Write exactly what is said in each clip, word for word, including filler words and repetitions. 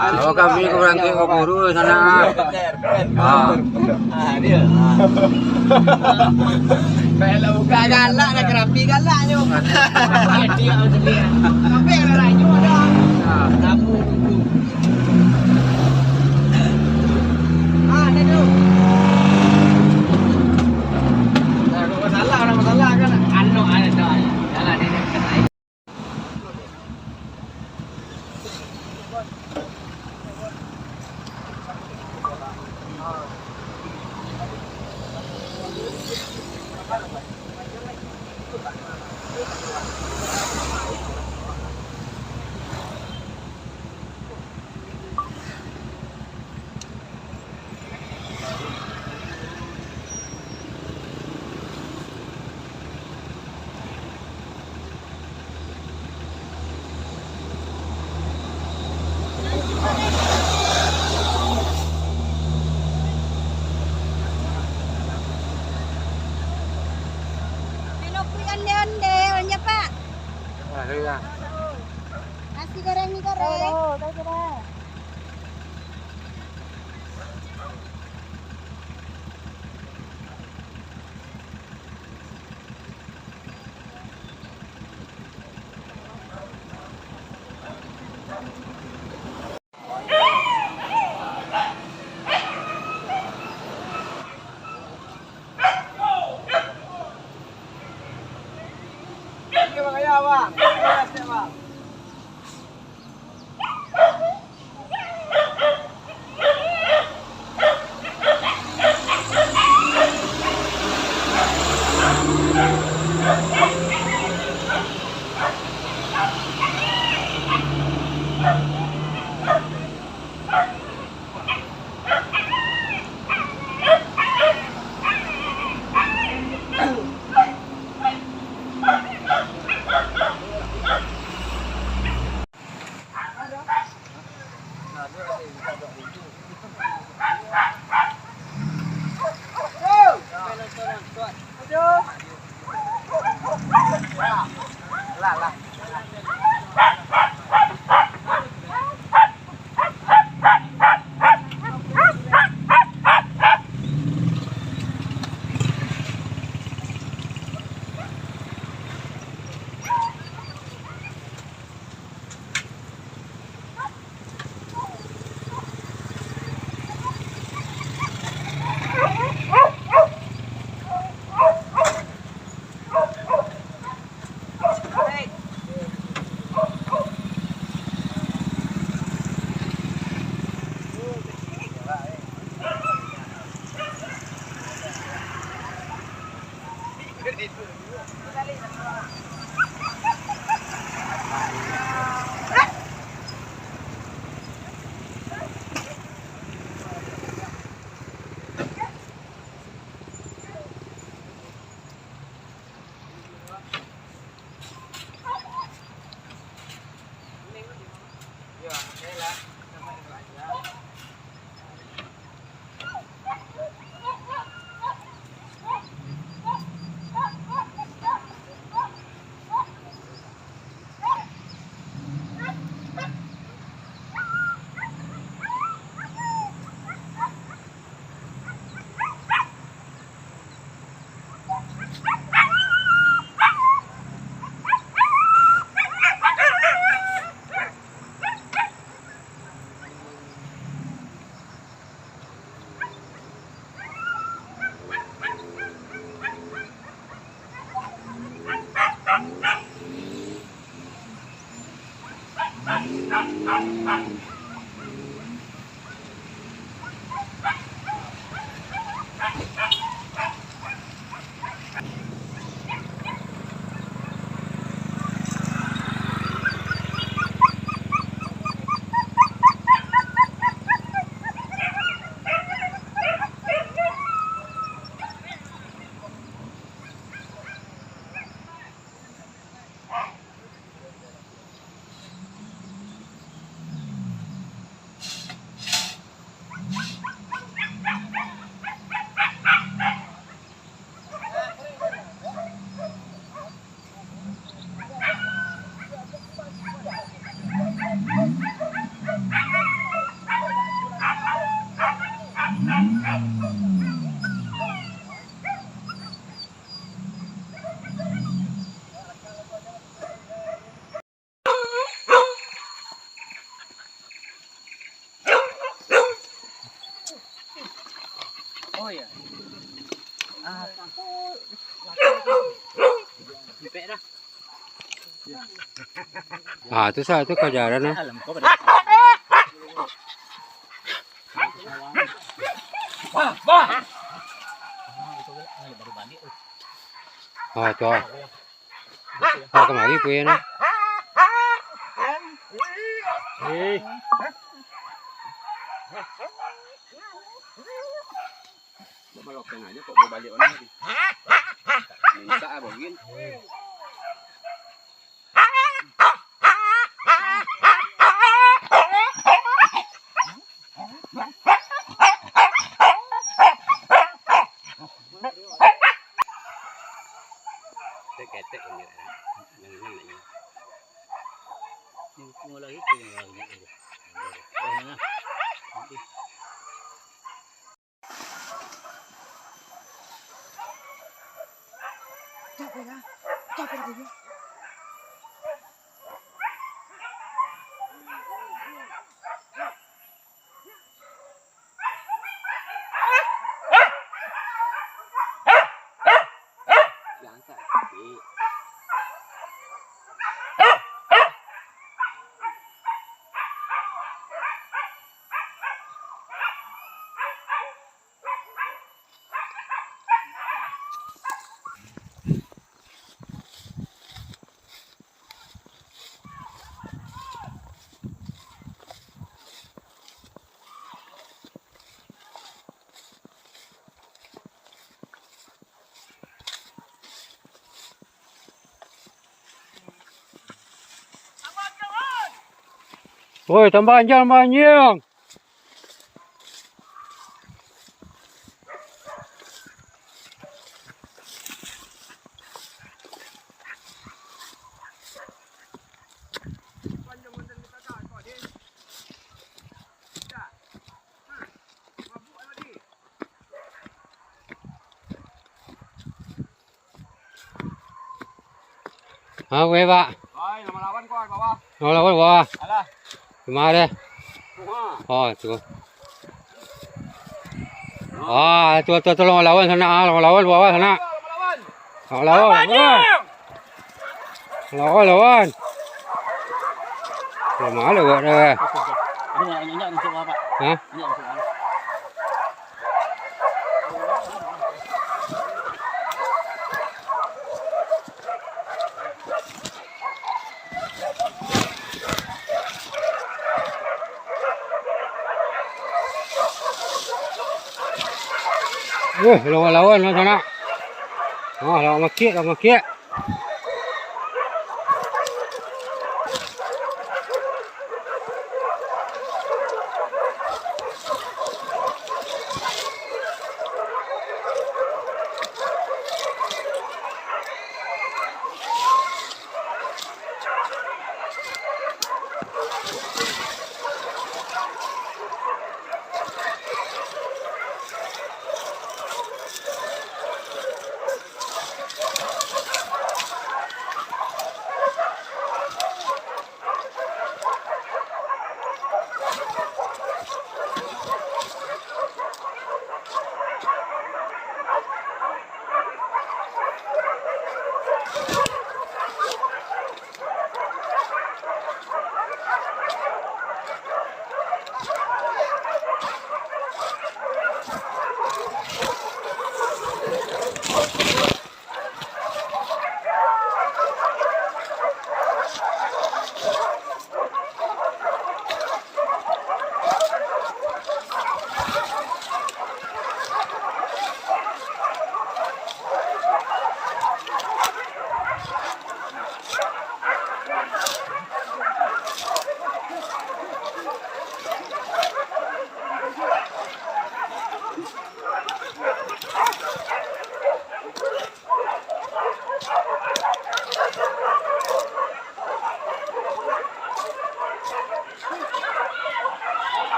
Oh, kami kurang ke guru sana. Ah. Ah, dia. Kalau buka galak, nak kerapi galaknyo. Dia macam ni. Tapi kalau rayu ada. Ah. Tamu dulu. Ah, dia tu. Nah, kalau masalah, kalau masalah kan, anu, ada, ada. Jalan ni, dia kena. Mano kuik ondeh-ondeh, onja, Pak? Nasi goreng, mie goreng. Ah, tu sa, tu kajaran, ah. Ah, tu. Ah, kamari pun, ah. Eh. Buat balokeng aja kok, bawa balik orang tadi. Minta ah, Bogin. Ketek-ketek ini. Yang ini, yang ini. Yang semua lagi tu yang lagi. Dah, dah. Woi, tambah anjing, tambah anjing. Ha, weh, Pak. Oi, lawan-lawan kau, bawah. Lawan-lawan, bawah. Alah. Di ma deh? Rumah. Oh, tu. Ah, tu, tu, tu, lawan-lawan sana, ah, lawan-lawan, bawah sana. Lawan-lawan. Lawan-lawan, lawan. Lawan-lawan. Lamah lah buat dah. Ini nak injak masuk apa? Hah? Injak masuk apa? Weh, lawan-lawan lah sanak. Ah, lawan makik, lawan makik.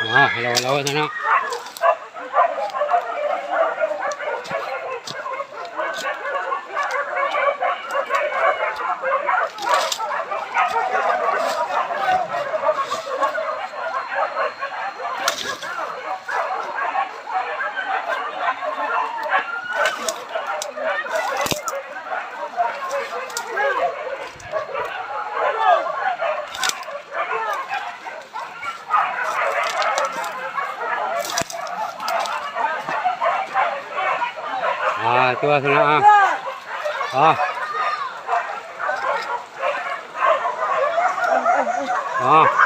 Ah, lawan-lawan sanak. Tuah sana, ah. Ah. Ah.